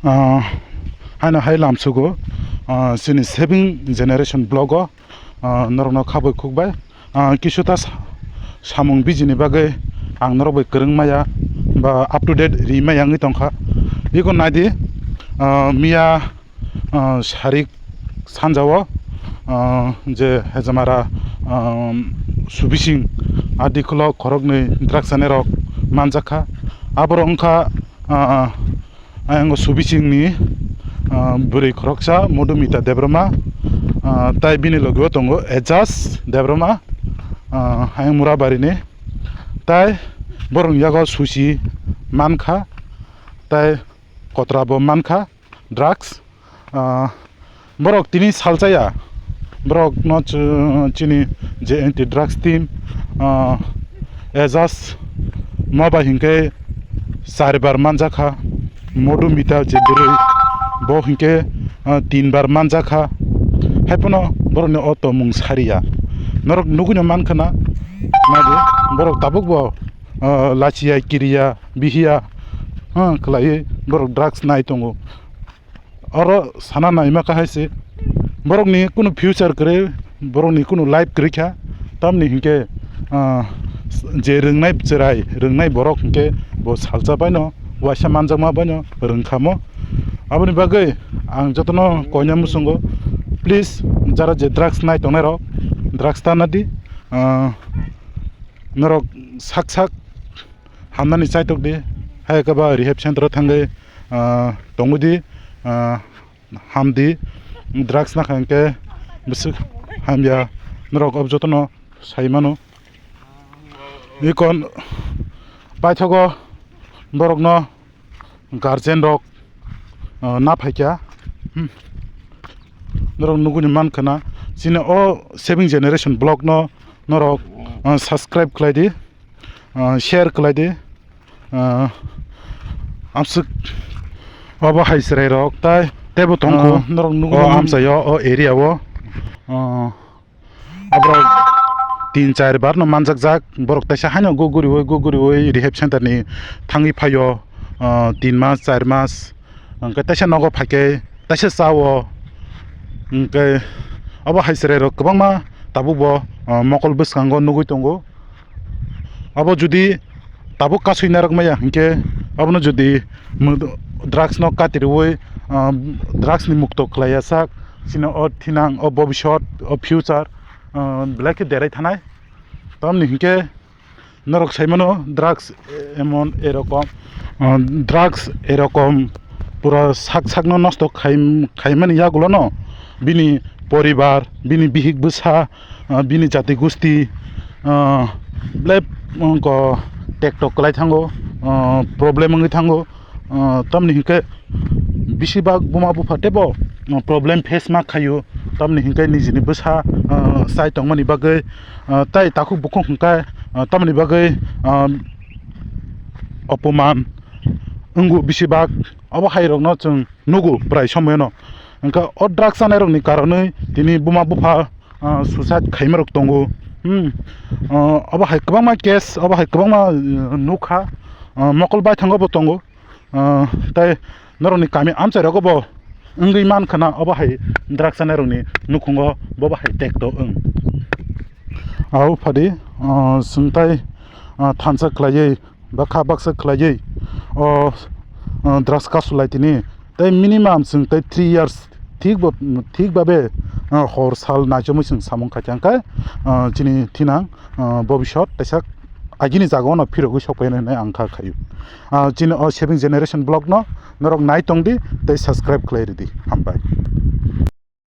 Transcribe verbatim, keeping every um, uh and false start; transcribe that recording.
Ah, haino hai lamsugo, ah, chini Saving Generation vlog o, ah, norokno khabwi khukbai. Ah, kisuta sa-, samung bijini bagwi ang norok bai kwrwng maya ba up to date ri maya wngwi tongkha. Iko naidi, ah, miya, ah, sarik sanjao, ah, je Hejamara, ah, Subising a dikhulo khoroknwi drugs chanairok manjakha. Aborok wngkha, ah, ayang Subisingni, ah, bwrwi khoroksa Modumita Debbarma, ah, tai bini logi o tongo Ejas Debbarma, ah, ayang Murabarini. Tai borokni yago susi mankha, tai kotrabo mankha, drugs. Ah, borok tini salchaya, borokno ch-, chini je anti drugs team, ah, Ejas mo bai hinkhe char bar manjakha, Modumita je bwrwi bo hinkhe, ah, tin bar manjakha, haiphano borokni o tongmung sariya. Norok nugwino mankhana, nadi borok tabukbo, ah, lachiya, kiriya, bihiya, ah, khlaiwi borok drugs nai tongo. Oro sana naima kahai se, borokni kunu future kwrwi, borokni kunu life kwrwi kha, tamni hinkhe, ah, je rwngnai chwrai, rwngnai borok hinkhe bo salsa baino, waisa manjakma baino rwngkhamo. Aboni bagwi ang jotono koina muchungo, please, jara je drugs nai tongnairok, drugs ta nadi, ah, norok sak sak hamnani chaitok di, hai khe ba rehab center o thangwi, ah, tongwi di, ah, ham di, drugs nakha hinkhe bwswk hamya, norok o jotono sai mano. Ikon paithago borokno guardian rok, ah, na phaikha. Hmm. Norok nugwini mankhana chini o Saving Generation vlog no norok, ah, subscribe khlai di. Ah, share khlai di. Ah, amswk obo hai chwrai rok tai teibo tongkho. Ah, norok nugwi o mano amchaio o area o, ah, aborok tin char bar no manjakjak, borok taisa haino guguriwi guguriwi rehab center ni thangwi phaio, ah, tin mas, char mas, hwnkhe taisa nogo phaikhe taisa chao, hwnkhe obo hai chwrai rok kwbangma tabukbo, ah, mokol bwskango nugwi tongo. Abo jodi tabuk kasui narwk maya hinkhe, abono jodi mw-, drugs no kati rwui, ah, drugs ni mukto khlaiya sak, chini o thinang, o bobisot, o future, ah, belai khe derai thanai. Tamni hinkhe norok sai mano drugs emon erokom, ah, drugs erokom pura sak sakno nosto khai, khaimani yagulono bini poribar, bini bihik bwsa, ah, bini jati gusti, ah, belai, wngkha tektok kwlai thango, ah, problem wngwi thango, ah, tamni hinkhe bisi bak buma bupha teibo, ah, problem face ma khaio, tamni hinkhe nijini bwsa, ah, chai tongmani bagwi, ah, tai takhuk bukhuk hinkhe, ah, tamni bagwi, ah, opoman wngo bisi bak, obo hai rokno chwng nugo prai somoyano. Hwnkhe o drugs chanai rokni karonwi tini buma bupha, ah, suicide khaima rok tongo. Hmm. Ah, obo hai kwbangma case, obo hai kwbangma, ah, nukha, ah, mokol baithango bo tongo. Ah, tai norokni kami amchai rogo bo wngwi mankha na, obo hai drugs chanai rokni nukhungo bobo hai tekto wng. Abo phadi, ah, chwng tai, ah, thansa khlaiwi, bakha baksa khlaiwi o, o, drugs kasu lai tini. Tei minimum chwng tei three years thik bo, thik babe, o, hor sal naichomwi chwng samung khai kha, hwnkhe, o, chini thinang, o, bobisot teisa agini jaga ono phirogwi sok phai hinwi ang kha khaio. O, chini o Saving Generation vlog no norok nai tong di tei subscribe khlai ridi. Hambai.